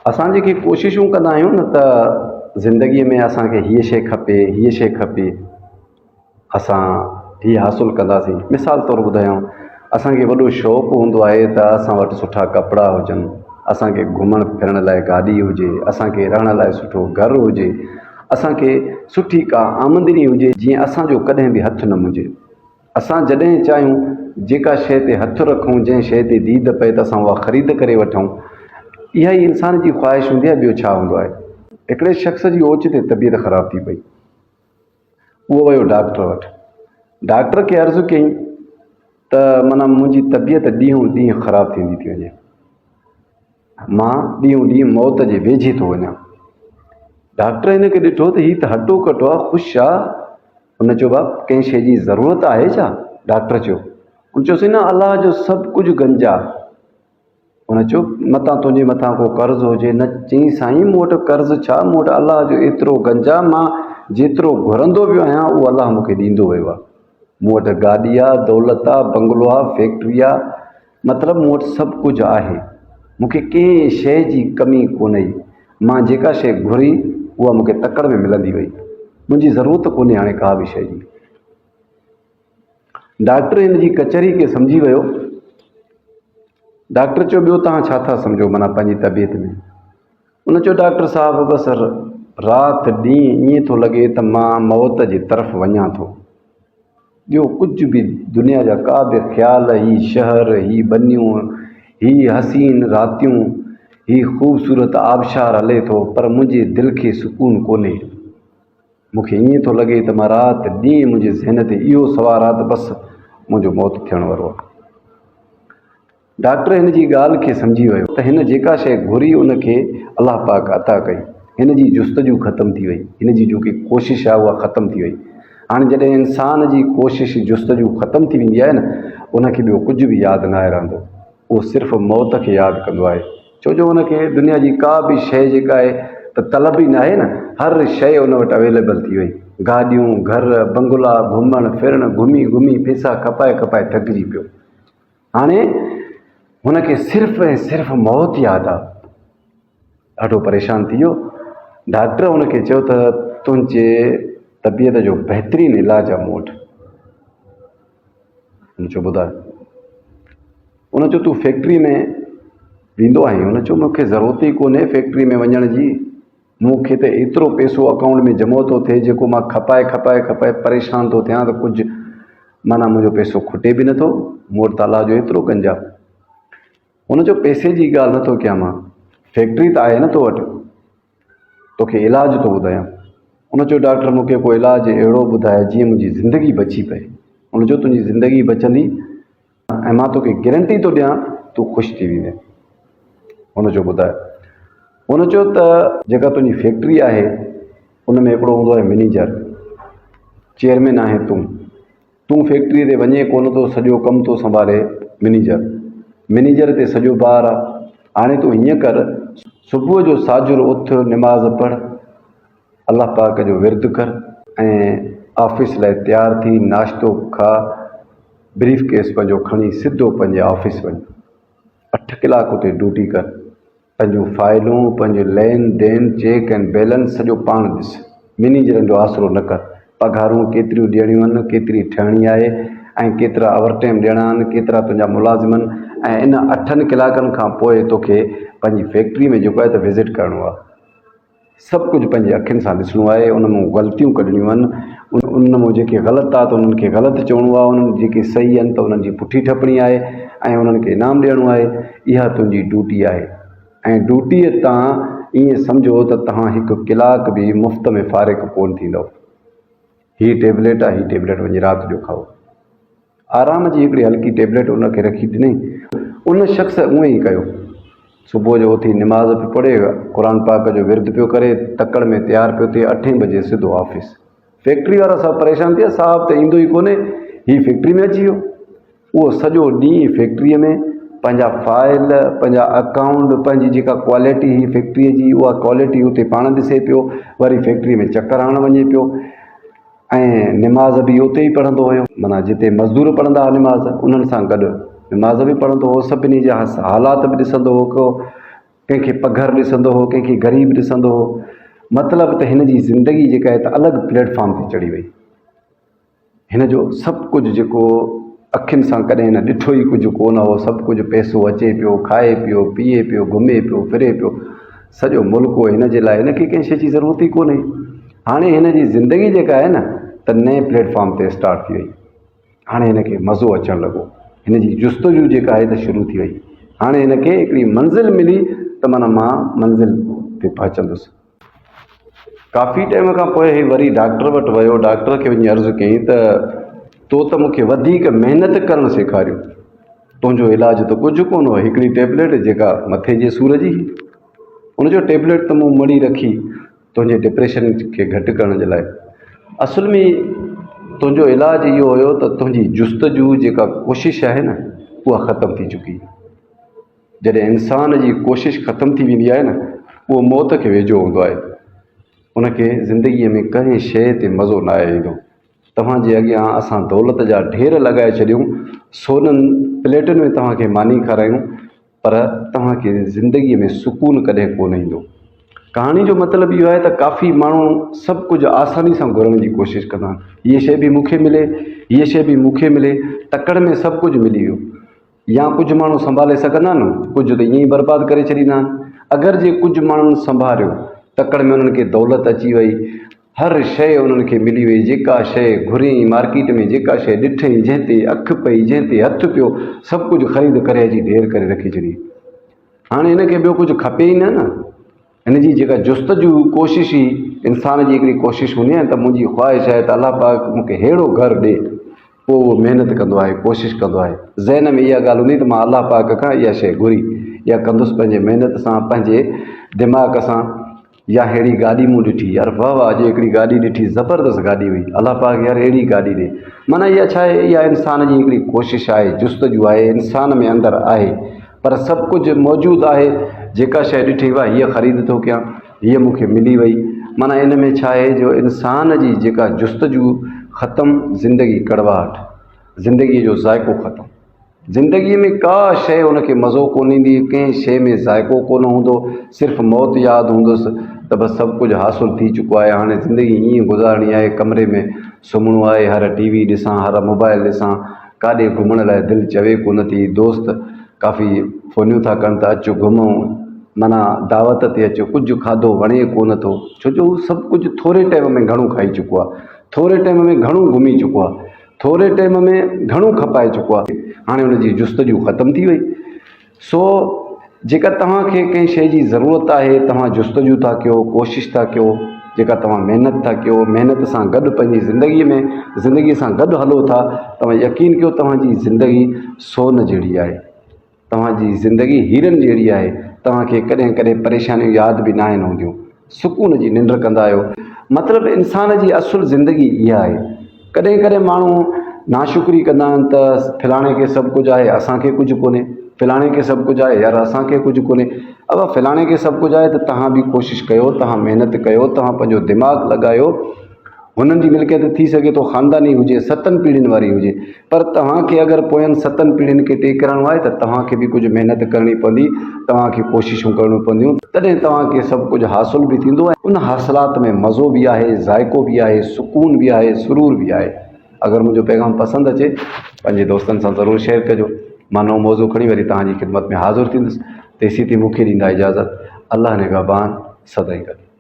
اسان جيڪي ڪوششون ڪندا آهيون نه ته زندگيء ۾ اسان کي هيء شيء کپي هيء شيء کپي اسان هيء حاصل ڪنداسين مثال طور ٻڌايان اسان کي وڏو شوق هوندو آهي ته اسان وٽ سٺا ڪپڙا هجن اسان کي گهمڻ ڦرڻ لاءِ گاڏي هجي اسان کي رهڻ لاءِ سٺو گهر هجي اسان کي سٺي ڪا آمدني هجي جيئن اسان جو ڪڏهن به هٿ نه منجهي. اسان جڏهن چاهيون جيڪا شيء تي هٿ رکون جنهن شيء تي ديد پئي ته اسان اها خريد ڪري وٺون اها ئي انسان جي خواهش هوندي آهي ٻيو ڇا هوندو آهي. هڪڙي شخص جي اوچتي طبيعت خراب ٿي پئي اهو ويو ڊاڪٽر وٽ ڊاڪٽر کي عرض ڪيائين ته معنيٰ منهنجي طبيعت ڏينهون ڏينهن خراب ٿيندي ٿي وڃي مان ڏينهون ڏينهن موت جي ويجهي ٿو وڃان. ڊاڪٽر هن کي ڏٺو ته هي ته هٽو ڪٽو آ، خوش آ. هن چيو باب ڪنهن شيء جي ضرورت آهي ڇا؟ ڊاڪٽر چيو. هن چيو سائين نه الله جو سڀ ڪجهه گنج آ. هن چيو متان تنهنجي مٿان ڪو قرض هجي. نه چيائين سائين مون وٽ قرض ڇا، مون وٽ الله جو ايترو گنج آ، مان جيترو گهرندو پيو آهيان اهو الله مون کي ڏيندو ويو آ. مون وٽ گاڏي آ، دولت آ، بنگلو آ، فيڪٽري آ، مطلب مون وٽ سڀ ڪجهه آهي. مون کي ڪنهن شيء جي ڪمي ڪونهي. مان جيڪا شيء گهري، اها مون کي تڪڙ ۾ ملندي وئي. منهنجي ضرورت ڪونهي هاڻي ڪا به شيء جي. ڊاڪٽر هن جي ڪچهري کي سمجهي ويو. ڊاڪٽر چيو ٻيو توهان ڇا ٿا سمجهو معنيٰ پنهنجي طبيعت ۾؟ ان چيو ڊاڪٽر صاحب بس رات ڏينهن ائين ٿو لڳي ته مان موت جي طرف وڃان ٿو. ٻيو ڪجهه به دنيا جا ڪا به خيال، هي شهر، هي ٻنيون، هي حسين راتيون، هي خوبصورت آبشار هلي ٿو پر منهنجي دل کي سڪون ڪونهي. مون کي ائين ٿو لڳي ته مان رات ڏينهن منهنجي ذهن تي اهو سوار آهي ته بس منهنجو موت ٿيڻ وارو آهي. ڊاڪٽر هن جي ڳالهه کي سمجهي ويو ته هن جيڪا شيء گهري ان کي الله پاڪ عطا ڪئي. هن جي جستجو ختم ٿي وئي. هن جي جيڪي ڪوشش آهي اها ختم ٿي وئي. هاڻي جڏهن انسان جي ڪوشش جستجو ختم ٿي ويندي آهي نه ان کي ٻيو ڪجهه به ياد ناهي رهندو. اهو صرف موت کي ياد ڪندو آهي. ڇو جو ان کي دنيا جي ڪا به شيء جيڪا آهي ته طلب ئي ناهي نه. هر شيء ان وٽ اويليبل ٿي وئي. گاڏيون، گهر، بنگلا، گهمڻ ڦرڻ، گهمي گهمي پيسا کپائي کپائي ٿڪجي پيو. هاڻي هن کي صرف ۽ صرف موت ياد آ. ڏاڍو پريشان ٿي ويو. ڊاڪٽر هن کي چيو ته تنهنجي طبيعت جو بهترين علاج آ مون وٽ. هن چيو ٻڌاء. هن چيو تون فيڪٽري ۾ ويندو آهين؟ هن چيو مون کي ضرورت ئي ڪونهي فيڪٽري ۾ وڃڻ جي. مون کي ته ايترو پئسو اڪائونٽ ۾ جمع ٿو ٿئي جيڪو مان کپائي کپائي کپائي پريشان ٿو ٿيان ته ڪجهه معنيٰ منهنجو پئسو کٽي به نٿو مون وٽ ته الله جو ايترو گنج آهي هن چيو پئسي جي ڳالهه نٿو ڪيان مان فيڪٽري ته آهي نه تو وٽ توکي علاج ٿو ٻڌايان هن چيو ڊاڪٽر مون کي ڪو علاج اهڙو ٻڌاء جيئن منهنجي زندگي بچي پئي هن چيو تنهنجي زندگي بچندي ۽ مان توکي گرنٽي ٿو ڏيان تون خوش ٿي ويندين. هن چيو ٻڌاء. هن چيو ته جيڪا تنهنجي فيڪٽري آهي ان ۾ هڪڙو هوندو آهي مئنيجر، چيئرمين آهين تون، تون فيڪٽري تي وڃين ڪونه ٿو سڄو ڪم ٿو سنڀالي مئنيجر، مئنيجر تي سڄو بار آهي، هاڻي تون هيئن ڪر صبح جو ساجهر اٿ نماز پڙهه، الله پاڪ جو ورد ڪر ۽ آفيس لاء تيار ٿي ناشتو کاء بريف ڪيس پنهنجو کڻي سڌو پنهنجي آفيس وڃ اٺ ڪلاڪ اتي ڊيوٽي ڪر پنهنجون فائلون پنهنجو لين دين چيڪ ۽ بيلنس سڄو پاڻ ڏس مئنيجرن جو آسرو نه ڪر پگهارون ڪيتريون ڏيڻيون آهن ڪيتري ٺهڻي آهي ۽ ڪيترا اوور ٽائيم ڏيڻا آهن ڪيترا تنهنجا ملازم آهن ۽ ان اٺن ڪلاڪن کان پوء توکي پنهنجي فيڪٽري ۾ جيڪو آهي ته وزٽ ڪرڻو آهي سڀ ڪجهه پنهنجي اکين سان ڏسڻو آهي، ان مان غلطيون ڪڍڻيون آهن، ان مان جيڪي غلط آهي ته انهن کي غلط چوڻو آهي، انهن جيڪي صحيح آهن ته انهن جي پٺي ٺپڻي آهي ۽ انهن کي انعام ڏيڻو آهي، اها تنهنجي ڊيوٽي آهي ۽ ڊيوٽيء تان ائين سمجهو ته توهان هڪ ڪلاڪ به مفت ۾ فارغ ڪونه ٿيندؤ. هيء ٽيبليٽ آهي، هيء ٽيبليٽ وڃي رات جو کائو. آرام جي هڪڙي هلڪي ٽيبليٽ ان کي رکي ڏني. ان شخص اونئن ئي ڪيو. صبح جو اٿي نماز پيو پڙهي، قرآن پاڪ جو ورد پيو ڪري، تڪڙ ۾ تيار پيو ٿئي، اٺين بجي سڌو آفيس. فيڪٽري وارا سڀ پريشان ٿي ويا، صاحب ته ايندو ئي ڪونهي، هي فيڪٽري ۾ اچي ويو. اهو سڄو ڏينهن فيڪٽريء ۾ پنهنجا فائل، پنهنجا اڪائونٽ، پنهنجي جيڪا ڪوالٽي هئي فيڪٽريء جي، اها ڪوالٽي اتي پاڻ ڏسي پيو، وري فيڪٽريء ۾ چڪر هڻڻ وڃي پيو. ۽ نماز به اتي ئي پڙهندو هيو معنيٰ جتي مزدور پڙهندا هئا نماز انهن سان گڏ نماز به پڙهندو هو سڀني جا حالات به ڏسندو هو ڪو ڪنهن کي پگهر ڏسندو هو، ڪنهن کي غريب ڏسندو هو. مطلب ته هن جي زندگي جيڪا آهي ته الڳ پليٽ فارم تي چڙهي وئي. هن جو سڀ ڪجهه جيڪو اکين سان ڪڏهن هن ڏٺو ئي ڪجهه ڪو نه هو، سڀ ڪجهه پئسو اچي پيو، کائي پيو، پيئي پيو، گهمي پيو، ڦري پيو، سڄو ملڪ هو هن جي لاء، هن کي ڪنهن شيء جي ضرورت ئي ڪونهي. هاڻي هن جي زندگي جيڪا آهي نه ته نئين پليٽ فارم تي اسٽارٽ ٿي وئي. هاڻي هن کي مزو اچڻ لڳو. هن جي جستجو جيڪا آهي ته شروع ٿي وئي. هاڻي هن کي هڪڙي منزل ملي ته معنيٰ مان منزل تي پهچندس. ڪافي ٽائيم کان پوء هي وري ڊاڪٽر وٽ ويو، ڊاڪٽر کي وڃي عرض ڪيائين ته تو ته مون کي وڌيڪ محنت ڪرڻ سيکاريو، تنهنجو علاج ته ڪجهه ڪونه هو، هڪڙي ٽيبليٽ جيڪا مٿي جي سور جي هئي، ان جو ٽيبليٽ ته مون مڙي رکي تنهنجي ڊپريشن کي گهٽ ڪرڻ جي لاء، اصل ۾ تنهنجو علاج اهو هيو ته تنهنجي جستجو جيڪا ڪوشش آهي نه اها ختم ٿي چڪي. جڏهن انسان جي ڪوشش ختم ٿي ويندي آهي نه اهو موت کي ويجهو هوندو آهي ان کي زندگيء ۾ ڪنهن شيء تي مزو ناهي ايندو توهان جي اڳيان اسان دولت جا ڍير لڳائي ڇڏيون سونن پليٽن ۾ توهان کي ماني کارايون پر توهان کي زندگيء ۾ سڪون ڪڏهن ڪونه ايندو ڪهاڻي جو مطلب اهو آهي ته ڪافي ماڻهو سڀ ڪجهه آساني سان گهرڻ جي ڪوشش ڪندا آهن هيء شيء به مون کي ملي هيء شيء به مون کي ملي تڪڙ ۾ سڀ ڪجهه ملي ويو يا ڪجهه ماڻهو سنڀالي سگهندا آهن، ڪجهه ته ائين ئي برباد ڪري ڇڏيندا آهن. اگر جي ڪجهه ماڻهن سنڀاليو، تڪڙ ۾ انهن کي دولت اچي وئي، هر شيء انهن کي ملي وئي، جيڪا شيء گهريائين، مارڪيٽ ۾ جيڪا شيء ڏٺائين، جنهن تي اک پئي، جنهن تي هٿ پيو، سڀ ڪجهه خريد ڪري اچي ڍير ڪري رکي ڇڏيائين. هاڻي هن کي ٻيو ڪجهه کپي ئي نه نه. هن جي جيڪا جستجو ڪوشش هئي، انسان جي هڪڙي ڪوشش هوندي آهي ته منهنجي خواهش آهي ته الله پاڪ مون کي ههڙو گهر ڏي، پوء اهو محنت ڪندو آهي، ڪوشش ڪندو آهي. ذهن ۾ اها ڳالهه هوندي ته مان الله پاڪ کان اها شيء گهري اها ڪندس پنهنجي محنت سان، پنهنجي دماغ سان يا ههڙي گاڏي مون ڏٺي يار واهه واهه اڄ هڪڙي گاڏي ڏٺي زبردست گاڏي هئي الله پاڪ يار اهڙي گاڏي ڏي معنيٰ اها ڇا آهي اها انسان جي هڪڙي ڪوشش آهي جستجو آهي انسان ۾ اندر آهي پر سڀ ڪجهه موجود آهي، جيڪا شيء ڏٺي اها هيء خريد ٿو ڪيان، هيء مون کي ملي وئي. معنيٰ ان ۾ ڇا آهي جو انسان جي جيڪا جستجو ختم، زندگي ڪڙواهٽ، زندگيء جو ذائقو ختم. زندگيء ۾ ڪا شيء ان کي مزو ڪونه ايندي، ڪنهن شيء ۾ ذائقو ڪونه هوندو، صرف موت ياد هوندس ته بس سڀ ڪجهه حاصل ٿي چڪو آهي، هاڻي زندگي ائين گذارڻي آهي، ڪمري ۾ سمهڻو آهي، هر ٽي وي ڏسان، هر موبائل ڏسان، ڪاڏي گهمڻ لاء دل چوي ڪونه ٿي، دوست ڪافي فونيون ٿا ڪن ته اچ گهمون، معنيٰ دعوت تي اچ، ڪجهه کاڌو وڻي ڪونه ٿو، ڇو جو هو سڀ ڪجهه ٿوري ٽائيم ۾ گهڻو کائي چڪو آهي، ٿوري ٽائيم ۾ گهڻو گهمي چڪو آهي، ٿوري ٽائيم ۾ گهڻو کپائي چڪو آهي، هاڻي هن جي جستجو ختم ٿي وئي. سو جيڪا توهان کي ڪنهن شيء جي ضرورت آهي، توهان جستجو ٿا ڪيو، ڪوشش ٿا ڪيو، جيڪا توهان محنت ٿا ڪيو، محنت سان گڏ پنهنجي زندگيء ۾ زندگيء سان گڏ هلو ٿا، توهان يقين ڪيو توهان جي زندگي سون جهڙي آهي، توهان جي زندگي هيرن جهڙي آهي، توهان کي ڪڏهن ڪڏهن پريشانيون ياد به ناهن هونديون. سڪون جي ننڊ ڪندا آهيو. مطلب انسان جي اصل زندگي اها آهي. ڪڏهن ڪڏهن ماڻهو ناشڪري ڪندا آهن ته فلاڻي کي سڀ ڪجهه آهي اسان کي ڪجهه ڪونهي، فلاڻي کي سڀ ڪجهه آهي يار اسان کي ڪجهه ڪونهي. ابا فلاڻي کي سڀ ڪجهه آهي ته توهان به ڪوشش ڪيو، توهان محنت ڪيو، توهان پنهنجو دماغ لڳايو. هنن جي ملڪيت ٿي سگهي ٿو خانداني هجي، ستن پيڙهين واري هجي، پر توهان کي اگر پوين ستن پيڙهين کي ٽيڪرائڻو آهي ته توهان کي به ڪجهه محنت ڪرڻي پوندي، توهان کي ڪوششون ڪرڻيون پونديون، تڏهن توهان کي سڀ ڪجهه حاصل به ٿيندو ۽ ان حاصلات ۾ مزو به آهي، ذائقو به آهي، سڪون به آهي، سرور به آهي. اگر منهنجو پيغام پسند اچي پنهنجي دوستن سان ضرور شيئر ڪجو. مان نئون موضوع کڻي وري توهان جي خدمت ۾ حاضر ٿيندس. تيسين تائين مون کي ڏيندا اجازت. الله نگهبان. سدائين گڏ.